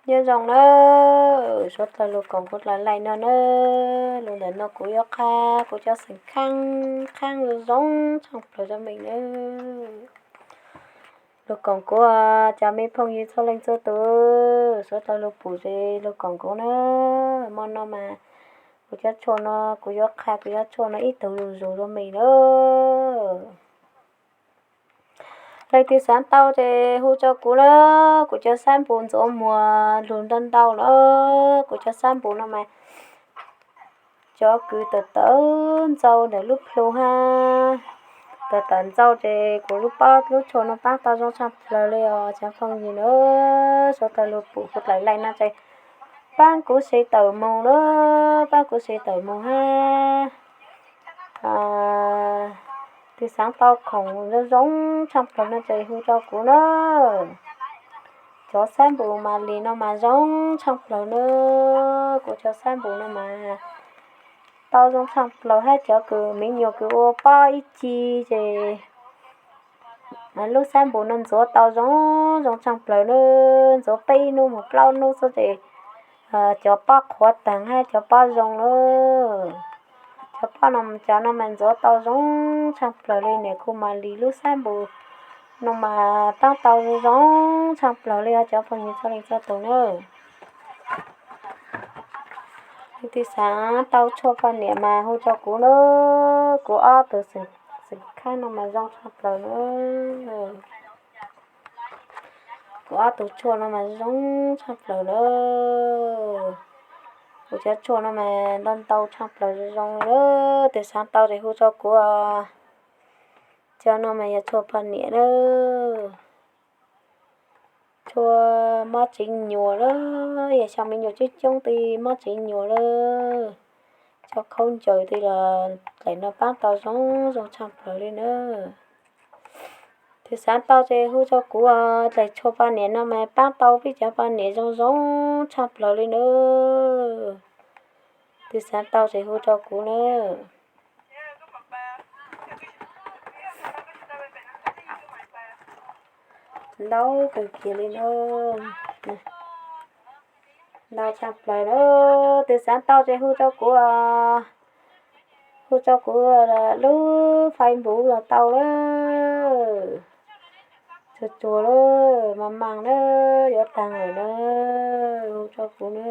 Nyob zoo na, suav dlawg lug koom kuv dlaim laim no na, lug ntawm no kuv yuav qha kuv cov xeem khaab, khaab zoo zoo tshaaj plawg rua mej na. Lug koom kuv cov me phooj ywg txhua leej txhua tug, suav dlawg lug pum ces lug koom kuv na. Mo no mas kuv cov tshuaj no kuv yuav qha kuv cov tshuaj no ib tug lug zuj rua mej na. Leej twg xaav tau ces hu rua kuv na, kuv cov xab npum ntxuav muag lug ntau ntau na, kuv cov xab npum no mas cov kws tawm tawm ntxau ntawm lub plhu hab, tawm tawm ntxau ces kuv lub pob lub tshuaj no paab tau zoo tshaaj plawg le os cov phooj ywg na. Suav dlawg lug pum kuv dlaim laim no ces paab kuv share tawm moog na, paab kuv share tawm moog hab. Twg xaav tau khoom zoo zoo tshaaj plawg no ces hu rua kuv na. Cov xab npum mas lis no mas zoo tshaaj plawg na, kuv cov xab npum no mas tau zoo tshaaj plawg hab cov kws me nyuam kws ua pob ib ci ces lub xab npum no ntxuav tau zoo zoo tshaaj plawg na, ntxuav peb nub moog plaub nub xwb ces cov pob qhuav taag hab cov pob zoo na. Cov pob no, cov no mas ntxuav tau zoo tshaaj plawg le, niam kuv mas lis lub xab npum no mas paab tau zoo zoo tshaaj plawg le os cov phooj ywg txhua leej txhua tug na. Leej twg xaav tau tshuaj poj niam mas hu rua kuv na, kuv ob tug xeem khaab no mas zoo tshaaj plawg na. Kuv ob tug tshuaj no mas zoo tshaaj plawg na. Kuv cov tshuaj no mas ntau ntau tshaaj plawg zoo zoo na. Twg xaav tau ces hu rua kuv os. Cov no mas yog tshuaj poj niam na. Tshuaj mob tsev nyuas lawm, yog xyov me nyuam coob coob twg mob tsev nyuas lawm, cov khaub ncaws twg los dlaim no paab tau zoo zoo tshaaj plawg le na. Twg xaav tau ces hu rua kuv os, dlaim tshuaj poj niam no mas paab tau peb cov poj niam zoo zoo tshaaj plawg le na. Twg xaav tau ces hu rua kuv na. Ntau kawg kiag li na. Ntau tshaaj plawg na. Twg xaav tau ces hu rua kuv, hu rua kuv lub Facebook los tau lawm. Tsuag tsuag lawm, mas mas na, yuav taag lawm na, hu rua kuv na.